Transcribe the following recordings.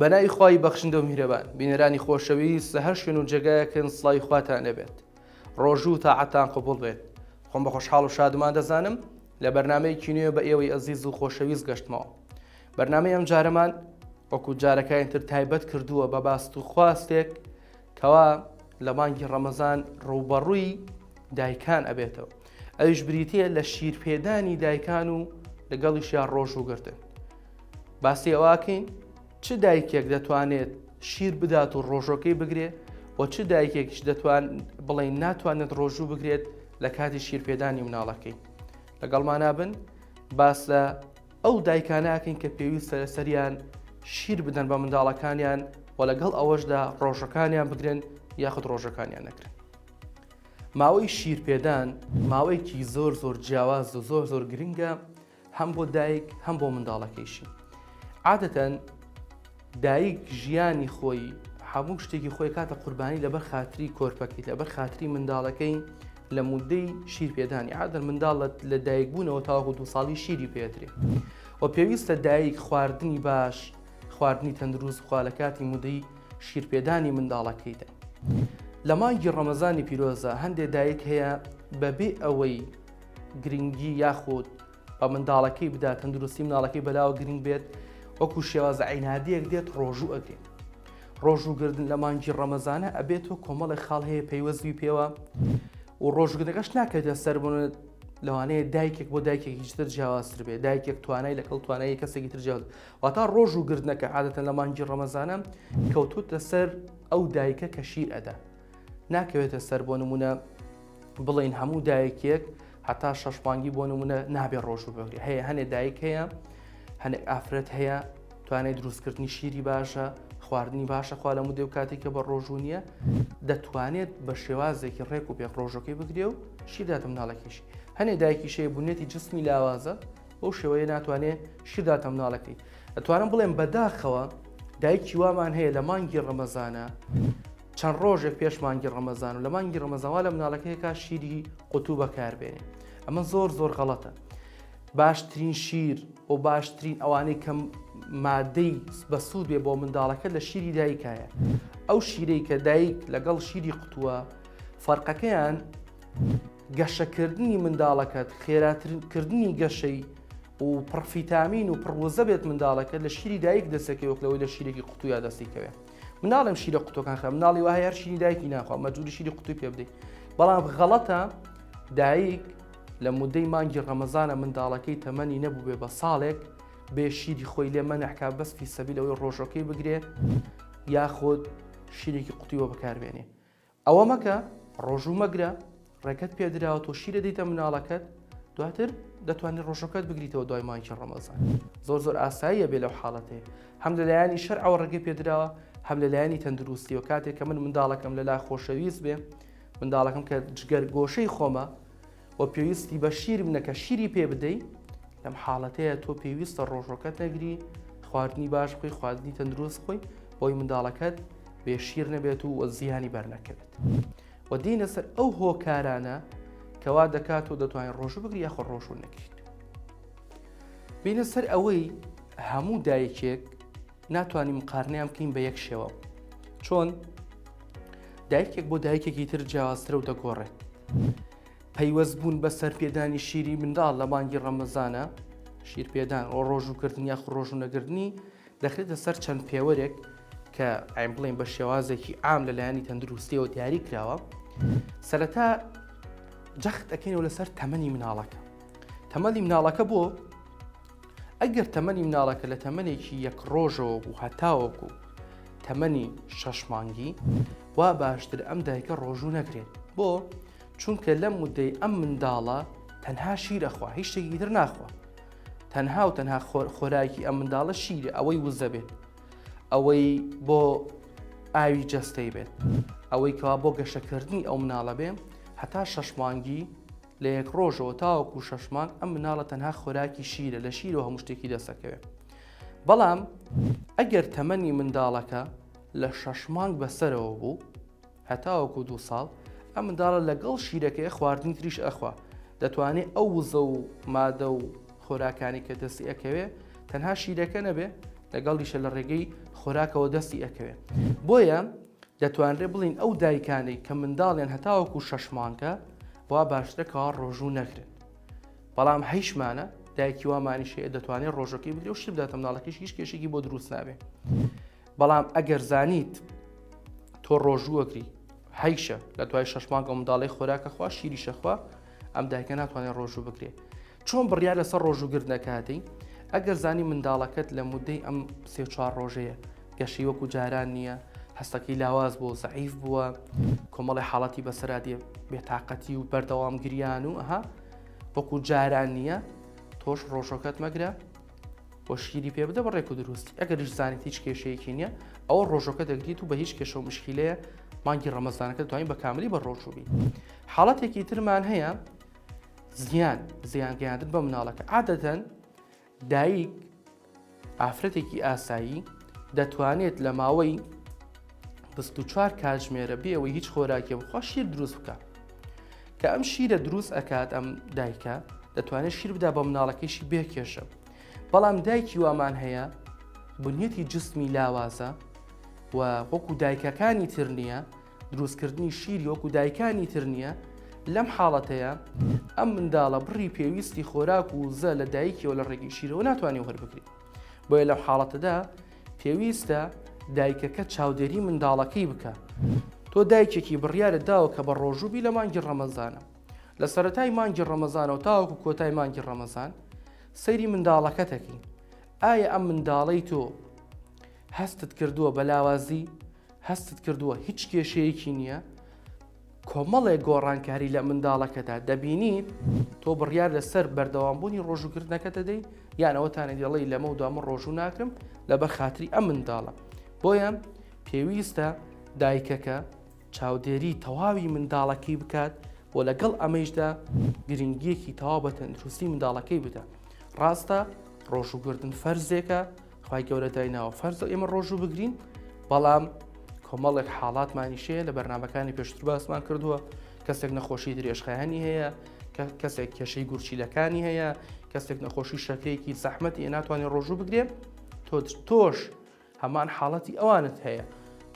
بەناوی خوای بەخشندە و میهرەبان بینەرانی خۆشەویست لە هەر شوێن و جێگایەکن سڵاوی خواتان لێبێت ڕۆژوو و تاعەتان قبوڵ بێت خۆم بە خۆشحاڵ و شادمان دەزانم لە بەرنامەیەکی نوێ بە ئێوەی ئەزیز و خۆشەویست گەشتمەوە بەرنامەی ئەم جارەمان وەکو جارەکانی تر تایبەت کردووە بە باست و خواستێک کەوا لە مانگی ڕەمەزان ڕووبەڕووی دایکان ئەبێتەوە ئەویش بریتە لە شیرپێدانی دایکان و لەگەڵیشیا ڕۆژووگرتن باسی ئەوەکەین چ دایکێک دەتوانێت شیر بدات و ڕۆژۆکەی بگرێ و چ دایکێکیش دەتوان بڵێن ناتوانێت ڕۆژوو بگرێت لە کاتی شیرپێدانی مناڵەکەی لەگەڵمانا بن باس لە ئەو دایکانەکەین کە پێویستە لەسەریان شیر بدەن بە منداڵەکانیان و لەگەڵ ئەوەشدا ڕۆژەکانیان بگرن یاخود ڕۆژەکانیان نەگرن. ماوەی شیرپێدان ماوەیەکی زۆر زۆر جیاواز و زۆر زۆر گرنگە هەم بۆ دایک هەم بۆ منداڵەکەیشی. عادەتەن دایک ژیانی خۆی هەموو شتێکی خۆی کاتە قوربانی لەبەر خاتری کۆرپەکەی لەبەر خاتری منداڵەکەی لە مودەی شیر پێدانی عادەن منداڵ لە دایک بوونەوە تاوەکو دو ساڵی شیری پێدرێ و پێویستە دایک خواردنی باش خواردنی تەندروست بخوا لە کاتی مودەی شیرپێدانی منداڵەکەیدا. لە مانگی ڕەمەزانی پیرۆزە هەندێک دایک هەیە بەبێ ئەوەی گرنگی یاخود بە منداڵەکەی بدا تەندروستی مناڵەکەی بەلاوە گرنگ بێت وەکو شێوازە عینادیەک دێت ڕۆژوو ئەگرێت ڕۆژووگردن لە مانگی ڕەمەزانە ئەبێت و کۆمەڵێک خاڵ هەیە پەیوەستبی پێوە و ڕۆژگرەکەش ناکەێتە سەر بوون لەوانەیە دایکێک بۆ دایکێکی تر جیاوازتر بێت دایکێک توانای لەگەڵ توانای کەسێکی تر جیاواز واتا ڕۆژ و گردنەکە عادەتەن لە مانگی ڕەمەزانە کەوتوتە سەر ئەو دایکە کە شیر ئەدا ناکەوێتە سەر بۆ نمونە بڵین هەموو دایکێک هەتا شەش مانگی بۆ نمونە نابێ ڕۆژوو بگرێ هەیە هەنێ دایک هەیە هەنێک ئافرەت هەیە توانای دروستکردنی شیری باشە خواردنی باشە خوا لە مودێ و کاتێک کە بە ڕۆژوو نییە دەتوانێت بە شێوازێکی ڕێک و پێک ڕۆژەکەی بگرێ و شیر داتە مناڵەکەیشی هەنێ دایکیشەیە بنیەتی جسمی لاوازە بەو شێوەیە ناتوانێ شیر داتە مناڵەکەی ئەتوانم بڵێم بەداخەوە دایکی وامان هەیە لە مانگی ڕەمەزانە چەند ڕۆژێک پێش مانگی ڕەمەزان و لە مانگی ڕەمەزان وا لە مناڵەکەیەکا شیری قوتوو بەکاربێنێ ئەمە زۆر زۆر غەڵەتە باشترین شیر و باشترین ئەوانەی کە مادەی بەسوود بێ بۆ منداڵەکە لە شیری دایکایە ئەو شیرەی کە دایک لەگەڵ شیری قوتووە فەرقەکەیان گەشەکردنی منداڵەکەت خێراترکردنی گەشەی و پڕفیتامین و پڕوزە بێت منداڵەکە لە شیری دایک دەسەکەی وەک لەوەی لە شیرێکی قوتویا دەستی کەوێ مناڵم شیرە قوتەکان خراپ مناڵی وایە هەر شیری دایکی ناخوا مەجبوری شیری قوتوی پێ بدەیت بەڵام غەڵەتە دایک لە مدەی مانگی ڕەمەزانە منداڵەکەی تەمەنی نەبوو بێ بە ساڵێک بێ شیری خۆی لێ مەنعکا بەس فی سەبیل ئەوەی ڕۆژەکەی بگرێ یاخود شیرێکی قوتی بۆ بەکاربێنێ ئەوە مەکە، ڕۆژوو مەگرە، ڕێگەت پێدراوە تۆ شیر دەیتە مناڵەکەت، دواتر دەتوانیت ڕۆژەکەت بگریتەوە دوای مانگی ڕەمەزان. زۆر زۆر ئاساییە بێ لەو حاڵەتەیە. هەم لە لایەنی شەرعەوە ڕێگەی پێدراوە، هەم لە لایەنی تەندروستیەوە. کاتێک کە من منداڵەکەم لەلا خۆشەویست بێ، منداڵەکەم کە جگەر گۆشەی خۆمە و پێویستی بە شیر منە کە شیری پێ بدەی، لەم حاڵەتەیە تۆ پێویستە ڕۆژەکەت نەگری، خواردنی باش بخۆی، خواردنی تەندروست بخۆی، بۆی منداڵەکەت بێ شیر نەبێت و زیانی بەرنەکەوێت و دێینە سەر ئەو هۆکارانە کەوا دەکات و دەتوانین ڕۆژوو بگری یاخۆ ڕۆژوو نەگریت بینە سەر ئەوەی هەموو دایکێک ناتوانین مقارنیان بکەین بە یەک شێوە چۆن دایکێک بۆ دایکێکی تر جیاوازترە و دەگۆڕێت پەیوەست بوون بە سەرپێدانی شیری منداڵ لە مانگی ڕەمەزانە شیرپێدان و ڕۆژووکردن یاخ ڕۆژوو نەگرتنی دەخرێتە سەر چەند پێوەرێک کە ئایم بڵێن بە شێوازێکی عام لە لایەنی تەندروستیەوە دیاری کراوە سەرەتا جەخت ئەەکەینەوە لەسەر تەمەنی مناڵەکە تەمەنی مناڵەکە بۆ ئەگەر تەمەنی مناڵەکە لە تەمەنێکی یەک ڕۆژەوە بوو هەتاوەکو تەمەنی شەش مانگی وا باشتر ئەم دایکە ڕۆژوو نەگرێت بۆ چونکە لەم مدەی ئەم منداڵە تەنها شیر ئەخوا هیچ شتێکی تر ناخوا تەنها و تەنها خۆراکی ئەم منداڵە شیرە ئەوەی وزە بێت ئەوەی بۆ ئاوی جەستەی بێت ئەوەی کەوا بۆ گەشەکردنی ئەو مناڵە بێ هەتا شەش مانگی لە یەک ڕۆژەوە تاوەکو شەش مانگ ئەم مناڵە تەنها خۆراکی شیرە لە شیرەوە هەموو شتێکی دەسەکەوێت بەڵام ئەگەر تەمەنی منداڵەکە لە شەش مانگ بەسەرەوە بوو هەتاوەکو دوو ساڵ، ئەم منداڵە لەگەڵ شیرەکەی خواردنی تریش ئەخوا، دەتوانێ ئەو وزە و مادە و خۆراکانی کە دەستی ئەکەوێ تەنها شیرەکە نەبێ، لەگەڵیشە لە ڕێگەی خۆراکەوە دەستی ئەکەوێت. بۆیە دەتوانرێت بڵێین ئەو دایکانەی کە منداڵیان هەتاوەکو شەش مانگە وا باشترە کەوا ڕۆژوو نەگرن. بەڵام هەیشمانە دایکی وامانیش هەیە دەتوانێت ڕۆژەکەی بگرێ و شیر بداتە منداڵەکەیش هیچ کێشێکی بۆ دروست نابێ. بەڵام ئەگەر زانیت تۆ ڕۆژووەگری هەیشە لە دوای شەش مانگە منداڵی خۆراکە خوا شیری شەخوا ئەم دایکە ناتوانێت ڕۆژوو بگرێ چۆن بڕیار لەسەر ڕۆژووگرتنەکەدەی ئەگەر زانی منداڵەکەت لە مدەی ئەم سێ چوار ڕۆژەیە گەشەی وەکو جاران نییە هەستەکەی لاواز بوو زەعیف بووە کۆمەڵی حاڵەتی بەسەرا دێ بێتاقەتی و بەردەوام گریان و ئەها وەکو جاران نییە تۆش ڕۆژەکەت مەگرە و شیری پێ بدە بە ڕێک و دروستی ئەگەریش زانیت هیچ کێشەیەکی نییە ئەوە ڕۆژەکە دەگریت و بە هیچ کێشە و مشکیلەیە مانگی ڕەمەزانەکە دوایی بە کاملی بە ڕۆژوو بی حاڵەتێکی ترمان هەیە زیان زیان گەیاندن بە مناڵەکە عادەتەن دایک ئافرەتێکی ئاسایی دەتوانێت لە ماوەی 24 کاتژمێرە بێ ئەوەی هیچ خۆراکێ بخوا شیر دروست بکە کە ئەم شیرە دروست ئەکات ئەم دایکە دەتوانێت شیر بدا بە مناڵەکەیشی بێ کێشە بەڵام دایکی وامان هەیە بنیەتی جسمی لاوازە و وەکو دایکەکانی تر نییە دروستکردنی شیری وەکو دایکانی تر نییە، لەم حاڵەتەیا ئەم منداڵە بڕی پێویستی خۆراک و وزە لە دایکیەوە لە ڕێگەی شیرەوە ناتوانێت وەربگرێت. بۆیە لەم حاڵەتەدا پێویستە دایکەکە چاودێری منداڵەکەی بکە. تۆ دایکێکی بڕیارت داوە کە بە ڕۆژوو بی لە مانگی ڕەمەزانە. لە سەرەتای مانگی ڕەمەزانەوە تاوەکو کۆتای مانگی ڕەمەزان سەیری منداڵەکەت ئەکەی. ئایا ئەم منداڵەی تۆ هەستت کردووە بە لاوازی؟ هەستت کردووە هیچ کێشەیەکی نییە کۆمەڵێک گۆڕانکاری لە منداڵەکەدا دەبینیت تۆ بڕیار لەسەر بەردەوامبوونی ڕۆژووگرتنەکە دەدەی یان ئەوەتانە دەڵێی لەمە و دوامە ڕۆژوو ناکرم لەبەر خاتری ئەم منداڵە بۆیە پێویستە دایکەکە چاودێری تەواوی منداڵەکەی بکات و لەگەڵ ئەمەیشدا گرنگیەکی تەواو بە تەندروستی منداڵەکەی بدە ڕاستە ڕۆژووگرتن فەرزێکە خوای گەورە دایناوە فەرزە ئێمە ڕۆژوو بگرین بەڵام کۆمەڵێک حاڵاتمانیش هەیە لە بەرنمەکانی پێشتر باسمان کردووە کەسێک نەخۆشی درێژخایەنی هەیە کەسێک کێشەی گورچیلەکانی هەیە کەسێک نەخۆشی شەکرێکی زەحمەتی ناتوانێت ڕۆژوو بگرێ تۆ تۆش هەمان حاڵەتی ئەوانت هەیە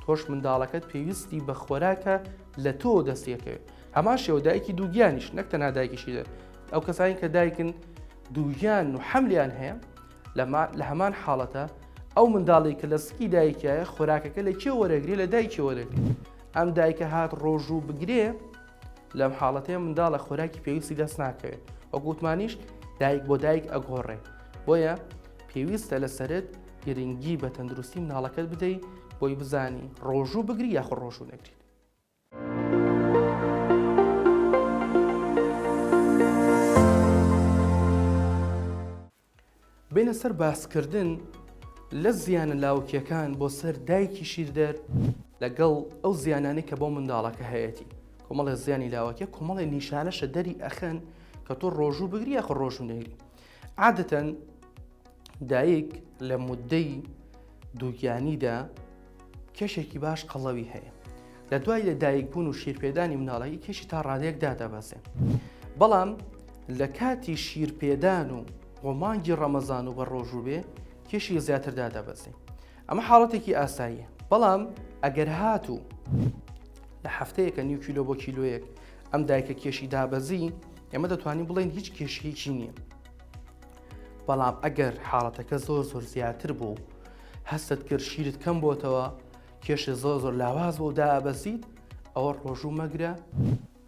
تۆش منداڵەکەت پێویستی بە خۆراکە لە تۆ دەستەکەوێت هەمان شێوە دایکی دووگیانیش نەک تەنها دایکیشی دەر ئەو کەسانی کە دایکن دووگیان و حەملیان هەیە لە هەمان حاڵەتە ئەو منداڵی کە لە سکی دایکایە خۆراکەکە لە کێ وەرەگرێ لە دایکی وەرەگرێ ئەم دایکە هات ڕۆژوو بگرێ لەم حاڵەتەیە منداڵە خۆراکی پێویستی دەست ناکەوێت وەک وتمانیش دایک بۆ دایک ئەگۆڕێ بۆیە پێویستە لەسەرت گرنگی بە تەندروستی مناڵەکەت بدەیت بۆی بزانی ڕۆژوو بگری یاخۆ ڕۆژوو نەگریت. بێنە سەر باسکردن لە زیانە لاوکیەکان بۆ سەر دایکی شیردەر لەگەڵ ئەو زیانانەی کە بۆ منداڵەکە هەیەتی کۆمەڵێ زیانی لاوەکیە کۆمەڵێ نیشانەشە دەری ئەخەن کە تۆ ڕۆژوو بگری یاخۆ ڕۆژوو نەگری عادەتەن دایک لە مدەی دووگیانیدا کێشێکی باش قەڵەوی هەیە لە دوای لە دایک بوون و شیرپێدانی مناڵەکەی کێشی تا ڕادەیەک دادەبەزێ بەڵام لە کاتی شیرپێدان و بۆ مانگی ڕەمەزان و بە ڕۆژوو بێ کێشی زیاتر دادەبەزێ ئەمە حاڵەتێکی ئاساییە بەڵام ئەگەر هاتوو لە هەفتەیەکە نیو کیلۆ بۆ کیلۆیەک ئەم دایکە کێشی دابەزی ئێمە دەتوانین بڵێن هیچ کێشەیەکی نییە بەڵام ئەگەر حاڵەتەکە زۆر زۆر زیاتر بوو هەستت کرد شیرت کەم بۆتەوە کێشە زۆر زۆر لاواز بۆ دابەزیت ئەوە ڕۆژوو مەگرە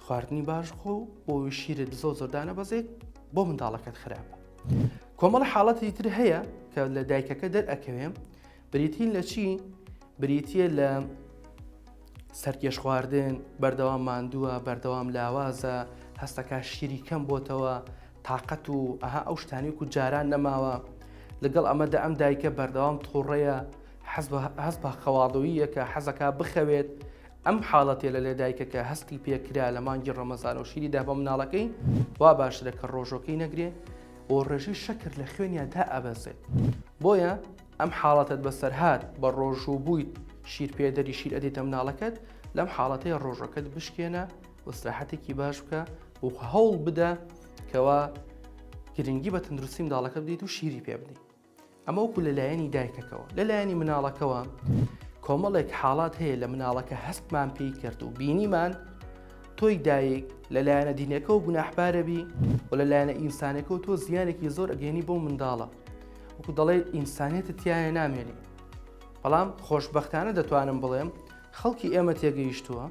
خواردنی باش خۆ بۆ شیرت زۆر زۆر دانەبەزێت بۆ منداڵەکەت خراپە کۆمەڵە حاڵەتی تر هەیە کە لە دایکەکە دەرئەکەوێ بریتین لە چی بریتە لە سەرکێش خواردن بەردەوام ماندووە بەردەوام لاوازە هەستەکە شیری کەم بۆتەوە تاقەت و ئەها ئەو شتانی و جاران نەماوە لەگەڵ ئەمەدا ئەم دایکە بەردەوام تووڕەیە هەست بە خەواڵوییەکە حەزەکە بخەوێت ئەم حاڵەتێ لە لێدایکەکە هەستی پێکرا لە مانگی ڕەمەزان و شیری دا بە مناڵەکەی وا باشترە کە ڕۆژۆکەی نەگرێ و ڕێژەی شەکر لە خوێنیا دائەبەزێت بۆیە ئەم حاڵەتەت بەسەرهات بە ڕۆژوو بوویت شیر پێدەری شیر ئەدەیتە مناڵەکەت لەم حاڵەتەیە ڕۆژەکەت بشکێنە و ئیسراحەتێکی باش بکە و هەوڵ بدە کەوا گرنگی بە تەندروستی منداڵەکە بدەیت و شیری پێ بدەیت. ئەمە وەکو لە لایەنی دایکەکەوە. لە لایەنی مناڵەکەوە کۆمەڵێک حاڵات هەیە لە مناڵەکە هەستمان پێی کرد و بینیمان تۆی دایک لە لایەنە دینەکەەوە گوناحبارەبی و لە لایەنە ئینسانەکەەوە تۆ زیانێکی زۆر ئەگەێنی بۆ منداڵە وەکو دەڵێ ئینسانێتە تایە نامێنێ بەڵام خۆشببختانە دەتوانم بڵێم خەڵکی ئێمە تێگەیشتووە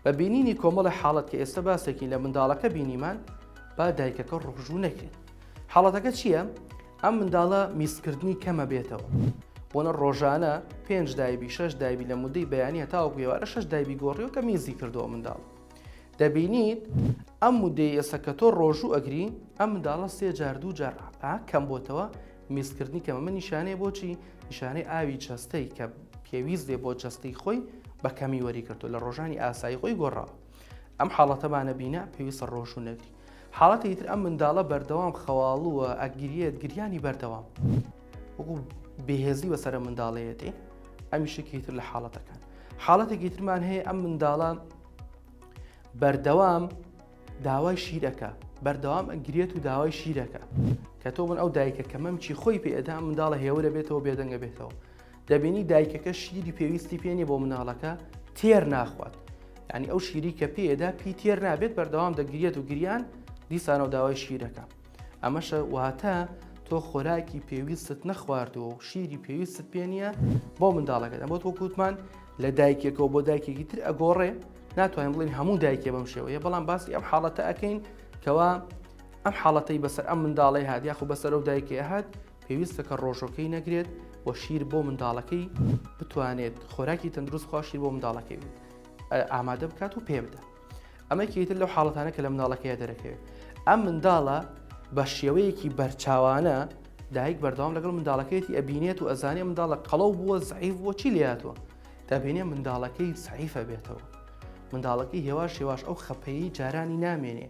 بە بینینی کۆمەڵی حاڵەت کە ئێستا باسێکی لە منداڵەکە بینیمان با دایکەکە ڕۆژوو نەکرێت حاڵەتەکە چییە؟ ئەم منداڵە میزکردنی کەمە بێتەوە بۆنە ڕۆژانە پێنج دایبی شەش دایبی لە مدەی بەیانی هەتاوەکو ئێوارە شەش دایبی گۆڕیەوە کە میزی کردەوە منداڵ دەبینیت ئەم مدەی ئێستا کە تۆ ڕۆژوو ئەگری ئەم منداڵە سێ جار دوو جار کەم بۆتەوە میزکردنی کەمە من نیشانەیە بۆچی نیشانەی ئاوی جەستەی کە پێویست بێ بۆ جەستەی خۆی بە کەمی وەری کردو لە ڕۆژانی ئاسایی خۆی گۆڕاوە ئەم حاڵەتەمانە بینە پێویستە ڕۆژوو نەگری حاڵەتی تر ئەم منداڵە بەردەوام خەواڵووە ئەگریێت گریانی بەردەوام وەکو بێهێزی بەسەرە منداڵەیەتی ئەمیشێکی تر لە حاڵەتەکان حاڵەتێکی ترمان هەیە ئەم منداڵە بەردەوام داوای شیرەکە بەردەوام ئەگرێت و داوای شیرەکە کە تۆ بن ئەو دایکە کە مەمکی خۆی پێدا منداڵە هێورە بێتەوە بێدەنگە بێتەوە دەبینی دایکەکە شیری پێویستی پێ نیە بۆ مناڵەکە تێر ناخوات یعنی ئەو شیری کە پێدا پی تێر نابێت بەردەوام دەگریێت و گریان دیسانەوە داوای شیرەکە ئەمەشە واتە تۆ خۆراکی پێویستت نەخواردووە و شیری پێویستت پێ نییە بۆ منداڵەکە بۆ تۆ کوتمان لە دایکێکەوە بۆ دایکێکی تر ئەگۆڕێ ناتوانین بڵین هەموو دایکێ بەم شێوەیە بەڵام باسی ئەم حاڵەتە ئەەکەین کەوا ئەم حاڵەتەی بەسەر ئەم منداڵی هاات یاخو بەسەر ئەو دایکێ هات پێویستە کە ڕۆژۆکەی نەگرێت و شیر بۆ منداڵەکەی بتوانێت خۆراکی تەندروست خوا شیر بۆ منداڵەکەی ئامادە بکات و پێ بدە ئەمە کێتر لەو حاڵەتانە کە لە منداڵەکەی دەرەکەوێت ئەم منداڵە بە شێوەیەکی بەرچاوانە دایک بەردەوام لەگەڵ منداڵەکەیەتی ئەبینێت و ئەزانێ منداڵە قەڵەو بووە زعیف بووە چی لاتوە دەبینێ منداڵەکەی زعیفە بێتەوە منداڵەکەی هێواش هێواش ئەو خەپەیی جارانی نامێنێ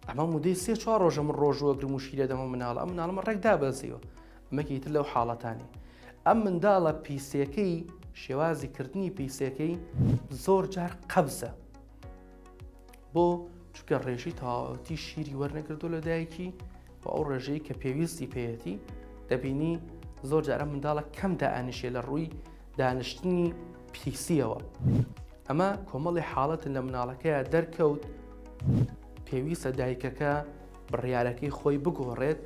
ئەمە مودەی سێ چوار ڕۆژە من ڕۆژوو ئەگرم و شیرە دەمە مناڵ ئەم مناڵمە ڕێک دابەزیوە ئەمەکی تر لەو حاڵەتانی ئەم منداڵە پیسەکەی شێوازی کردنی پیسەکەی زۆر جار قەبزە بۆ چونکە ڕێژەی تەواوەتی شیری وەرنەگردو لە دایکی و ئەو ڕێژەی کە پێویستی پێیەتی دەبینی زۆر جارە منداڵە کەم دائانیشێ لە ڕووی دانیشتنی پیسیەوە ئەمە کۆمەڵی حاڵەتن لە مناڵەکەیا دەرکەوت پێویستە دایکەکە بڕیارەکەی خۆی بگۆڕێت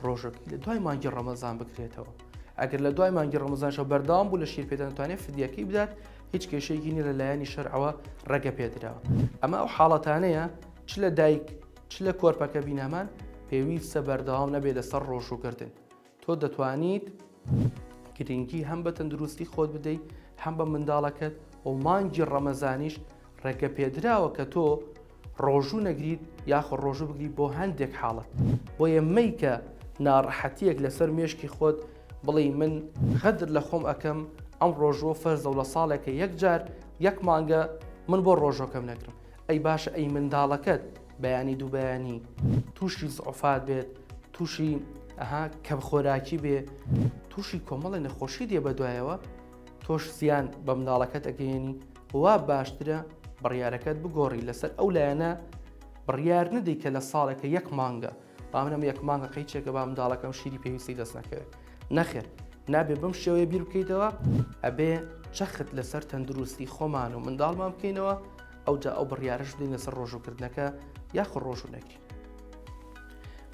ڕۆژەکەی لە دوای مانگی ڕەمەزان بکرێتەوە ئەگەر لە دوای مانگی ڕەمەزانشەوە بەردەوام بوو لە شیر پێدان توانێت فدیەکەی بدات هیچ کێشەیەکی نیە لە لایەنی شەرعەوە ڕێگە پێدراوە ئەمە ئەو حاڵەتانەیە چ لە دایک چ لە کۆرپەکە بینامان پێویستە بەردەوام نەبێت لەسەر ڕۆژووگرتن تۆ دەتوانیت گرنگی هەم بە تەندروستی خۆت بدەیت هەم بە منداڵەکەت و مانگی ڕەمەزانیش ڕێگە پێدراوە کە تۆ ڕۆژوو نەگریت یاخۆ ڕۆژوو بگری بۆ هەندێک حاڵەت بۆیە مەیکە ناڕەحەتیەک لەسەر مێشکی خۆت بڵێ من غەدر لە خۆم ئەکەم ئەم ڕۆژوە فەرزە و لە ساڵێکە یەک جار یەک مانگە من بۆ ڕۆژەکەم نەگرم ئەی باشە ئەی منداڵەکەت بەیانی دوو بەیانی تووشی زعفات بێت تووشی ئەها کەم خۆراکی بێ تووشی کۆمەڵی نەخۆشی دێ بەدوایەوە تۆش زیان بە منداڵەکەت ئەگەیەنی وا باشترە بڕیارەکەت بگۆڕی لەسەر ئەو لایەنە بڕیار نەدەی کە لە ساڵێکە یەک مانگە با منم یەک مانگە قەیچێکە با منداڵەکەم شیری پێویستی دەست نەکەوێت نەخێر نابێ بەم شێوەیە بیر بکەیتەوە ئەبێ چەخت لەسەر تەندروستی خۆمان و منداڵمان بکەینەوە ئەوجا ئەو بڕیارەش بدەین لەسەر ڕۆژووکردنەکە یاخود ڕۆژوو نەگرین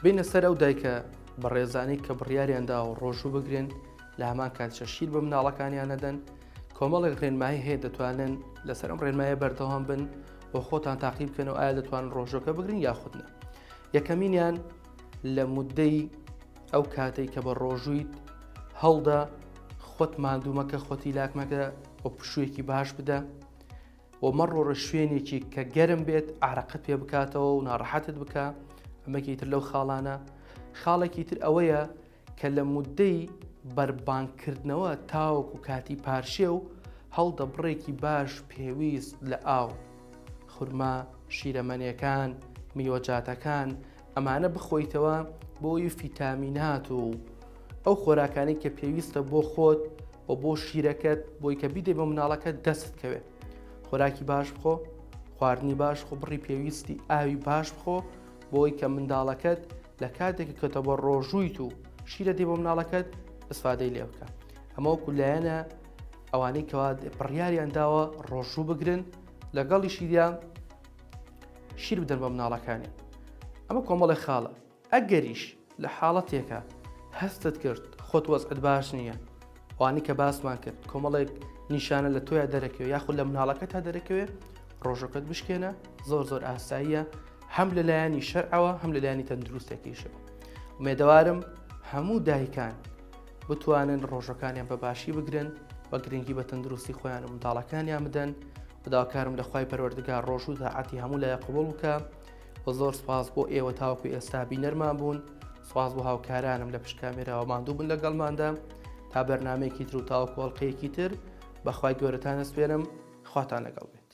بینە سەر ئەو دایکە بەڕێزانەی کە بڕیاریان داوە ڕۆژوو بگرن لە هەمان کاتیشە شیر بە مناڵەکانیان نەدەن کۆمەڵێک ڕێنمایی هەیە دەتوانن لەسەر ئەم ڕێنمایە بەردەوام بن و خۆتان تاقی بکەنەوە ئایا دەتوانن ڕۆژەکە بگرن یاخود نە یەکەمینیان لە مدەی ئەو کاتێک کە بە ڕۆژوویت هەڵدا خۆت ماندوومەکە خۆتی لاکمەکە و پشوویەکی باش بدە و مەڕۆڕە شوێنێکی کە گەرم بێت ئارەقەت پێ بکاتەوە و ناڕەحەتت بکە ئەمەکی تر لەو خاڵانە خاڵێکی تر ئەوەیە کە لە مودەی بەربانگکردنەوە تاوەکو کاتی پارشێو هەڵدە بڕێکی باش پێویست لە ئاو، خورما، شیرەمەنیەکان، میوەجاتەکان ئەمانە بخۆیتەوە بۆی فیتامینات و ئەو خۆراکانەی کە پێویستە بۆ خۆت و بۆ شیرەکەت بۆی کە بیدەی بە مناڵەکەت دەست کەوێت خۆراکی باش بخۆ خواردنی باش خۆ بڕی پێویستی ئاوی باش بخۆ بۆی کە منداڵەکەت لە کاتێک کە تۆ بە ڕۆژوویت و شیرە دێ بۆ مناڵەکەت. ئیسفادەی لێ بکە. ئەمە وەکو لایەنە ئەوانەی کەوا بڕیاریان داوە ڕۆژوو بگرن لەگەڵیشیدا شیر بدەن بە مناڵەکانیان. ئەمە کۆمەڵێ خاڵە. ئەگەریش لە حاڵەتێکا هەستت کرد خۆت وەزعت باش نییە ئەوانی کە باسمان کرد کۆمەڵێک نیشانە لە تۆیا دەرەکەوێ یاخود لە مناڵەکە تا دەرەکەوێ ڕۆژەکەت بشکێنە زۆر زۆر ئاساییە هەم لەلایەنی شەرعەوە هەم لەلایەنی تەندروستەکەیشەوە ئومێدەوارم هەموو دایکان بتوانن ڕۆژەکانیان بە باشی بگرن و گرنگی بە تەندروستی خۆیان و منداڵەکانیان بدەن و داواکارم لە خوای پەروەردگار ڕۆژ و تاعەتی هەموو لایە قبوڵ بکە و زۆر سپاس بۆ ئێوە تاوەکو ئێستا بینەرمان بوون سپاس بۆ هاوکارانم لە پشت کامێراوە ماندوو بوون لەگەڵماندا تا بەرنمەیەکی تر و تاوەکو ئەڵقەیەکی تر بەخوای گەورەتان ئەسپێرم خواتان لەگەڵ بێت.